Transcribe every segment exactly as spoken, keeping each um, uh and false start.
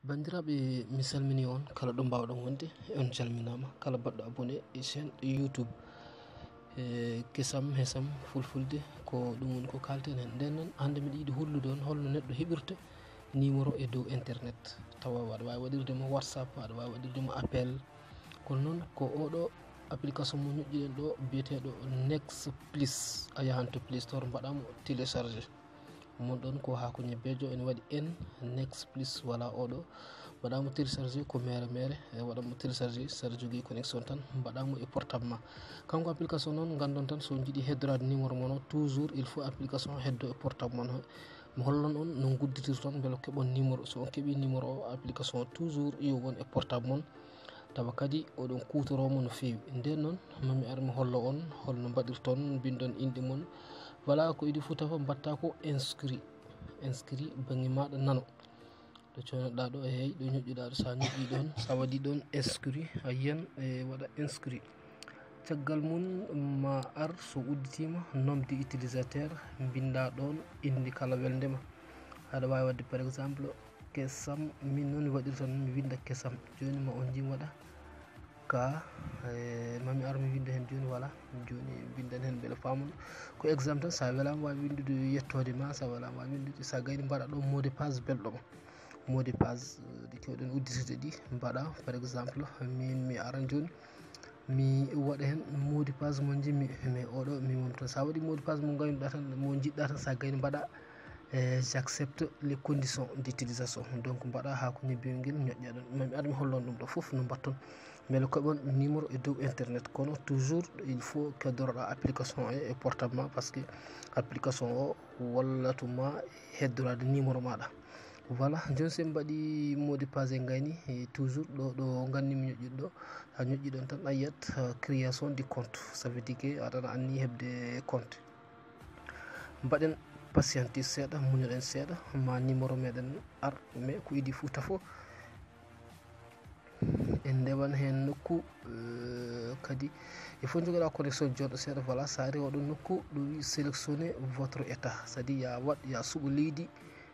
Banndiraaɓe, mi salmini on kala ɗo mbaawɗon wonde. On calminaama kala baɗɗo abonné e chaîne YouTube e Kesam Hesam Fulfulde. Ko ɗum woni ko kaalten heen. Nden noon, hannde miɗo yiɗi hollude on holno neɗɗo heɓirta numéro e dow internet, tawa aɗa waawi waɗirde mo WhatsApp, aɗa waawi waɗirde mo appel. Kono noon, ko oɗo application mo ñoƴƴiɗen ɗo, biyeteeɗo Next Plus. A yahan to Play Store, mbaɗa mo télécharger. Mon ɗon ko haako ñebbeejo, ene waɗi N Next Plus, wala oɗo. Mbaɗa mo télécharger ko mere mere, e waɗa mo télécharger, so aɗa jogii connexion tan, mbaɗa mo e portable ma. Kanko application noon, nganndon tan, so on njiɗi heddoraade numéro mon o, toujours il faut application heddo e portable mon. Mi hollon on no ngudditirton mbele keɓon numéro. So on keɓii numéro o, application o toujours yo won e portable mon, tawa kadi oɗon kuutoroo mo no feewi. Nden noon, mami ar mi hollo on holno mbaɗirton, mbinndon inɗe mon. Voilà, ko idii fof tawa mbaɗta ko inscrit. Inscrit, bannge maaɗa nano. Ɗo coynoɗaa ɗo, eey, ɗo ñoƴƴuɗaa ɗo, so a ñoƴƴii ɗoon, so a waɗii ɗoon inscrit, a yiyan e waɗa inscrit. Caggal mum, ma ar, so udditiima, nom de utilisateur, mbinnda ɗoon innde kala welnde ma. Aɗa waawi waɗde, par exemple, Kesam, min noon mi waɗirta noon, mi winnda Kesam. Jooni ma on njiy mi waɗa Ka, e, mami ar mi winnda heen jooni, voilà. Jooni mbinndan heen mbele faamon. Ko exemple tan, so a welaama waawi winndude yettoode ma, so a welaama waawi winndude, so a gayni mbaɗa ɗo mot de passe belɗo ma. Mot de passe, eh, ɗi keewɗen udditirde ɗi, mbaɗa, par exemple, min mi aran jooni, mi waɗa heen mot de passe mo njimmi, mais oɗo mi momtan. So a waɗii mot de passe mo ngaynuɗaa tan, mo njiɗɗaa tan, so a gayni mbaɗa, e, j'accepte les conditions d'utilisation. Donc mbaɗa haa ko ñebbe ngel ñoƴƴa ɗon. Mami ar mi hollon ɗum ɗo fof no mbatton. Mbele keɓon numéro e dow internet, kono toujours il faut keddoroɗaa application e, e portable ma, parce que application o wallatu ma heddoraade numéro maɗa. Voilà, jooni so en mbaɗi mot de passe en gayni, e toujours ɗo, ɗo nganni mi ñoƴƴude ɗo, a ñoƴƴi ɗon tan a yiyat, eh, création de compte, ça veut dire que aɗa anni heɓde compte. Mbaɗen patiente seeɗa, muñoɗen seeɗa, ma numéro meɗen ar, mais ko idii fof tafo. En ndewan heen nokku, eh, kadi il faut jogoɗaa connexion jooɗo seeɗa. Voilà, so a ari oɗo nokku ɗo wi sélectionner votre état, c'est-à-dire ya waɗ, ya suɓo leydi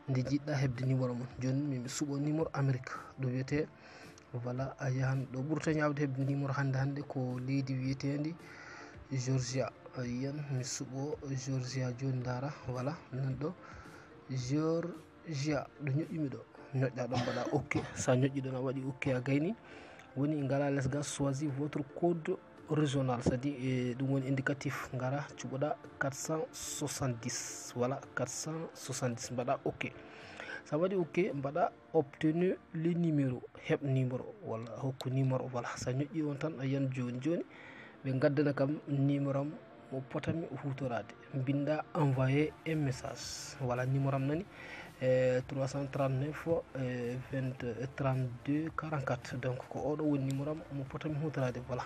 ndi njiɗɗa heɓde numéro mum. Jooni min mi suɓo numéro Amérique, ɗo wiyetee, voilà, a yahan ɗo ɓurta ñaawde heɓde numéro hannde hannde ko leydi wiyeteendi Georgia. A yiyan mi suɓo Georgia jooni, ndaara, voilà, nan ɗo Georgia, ɗo ñoƴƴumi ɗo. Ñoƴƴa ɗon, mbaɗa OK. So a ñoƴƴi ɗon, a waɗi OK, a gayni. Woni ngala les gars, choisis votre code régional, c'est-à-dire, e, ɗum woni indicatif. Ngara cuɓoɗa quatre cent soixante-dix, voilà, quatre cent soixante-dix, mbaɗa OK. So a waɗi OK, mbaɗa obtenir le numéro, heɓ numéro, walla hokku numéro, voilà. So a ñoƴƴi on tan, a yiyan jooni jooni ɓe ngaddana kam numéro am mo potami huutoraade. Mbinnda envoyer un message. Voilà, numéro am nani, e, trois cent trente-neuf, e, vingt, trente-deux, quarante-quatre. Donc ko oɗo woni numéro am mo potami huutoraade. Voilà,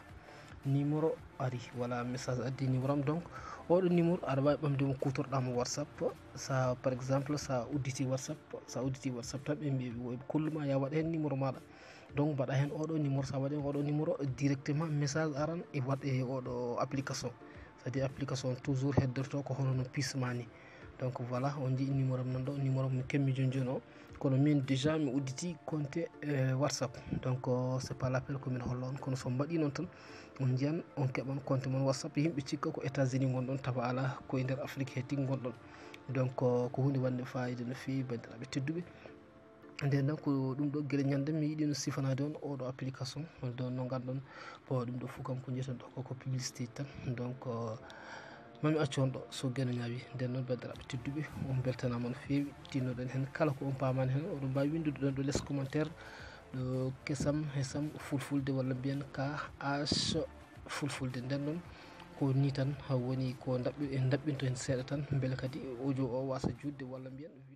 numéro ari, voilà, message addi numéro am. Donc oɗo numéro aɗa waawi ɓamde mo, kuutorɗa mo WhatsApp. Sa, par exemple, sa udditi WhatsApp, sa udditi WhatsApp tan ɓe mbiya, ɓe kolluma ya waɗ heen numéro maɗa. Donc mbaɗa heen oɗo numéro, sa waɗi heen oɗo numéro, directement message aran e waɗ e oɗo application. C'est-à-dire application toujours heddorto ko hono no pisma ni. Donc voilà, on jii numéro am nan ɗo, numéro am mi kemmi jooni jooni o. Kono min déjà mi udditi compte, euh, WhatsApp. Donc, euh, c'est pas l'appel ko min hollo on, kono so mbaɗi noon tan, on njiyan, on keɓan compte mon WhatsApp. Yimɓe cikka ko États-Unis ngonɗon, tawa ala, ko e nder Afrique he tigi ngonɗon. Donc, euh, ko huunde wonde fayida no feewi, banndiraaɓe tedduɓe. Nden noon ko ɗum ɗo gila ñande mi yiɗi no sifanaade on oɗo application, donc no nganndon, bon, ɗum ɗo fof kam ko njiyeten ɗo ko, ko publicité tan. Donc, euh, mami accu on ɗo so geno ñaawi. Nden noon, banndiraaɓe tedduɓe, on mbeltanaama no feewi, tinnoɗen heen kala ko on paamaani heen, oɗon mbaawi winndude ɗon ɗo les commentaire, ɗo Kesam Hesam Fulfulde, walla mbiyen K H Fulfulde. Nden noon ko nii tan woni ko ndaɓɓi-, en ndaɓɓinto heen seeɗa tan, mbele kadi audio o waasa juutde, walla mbiyen vidéo.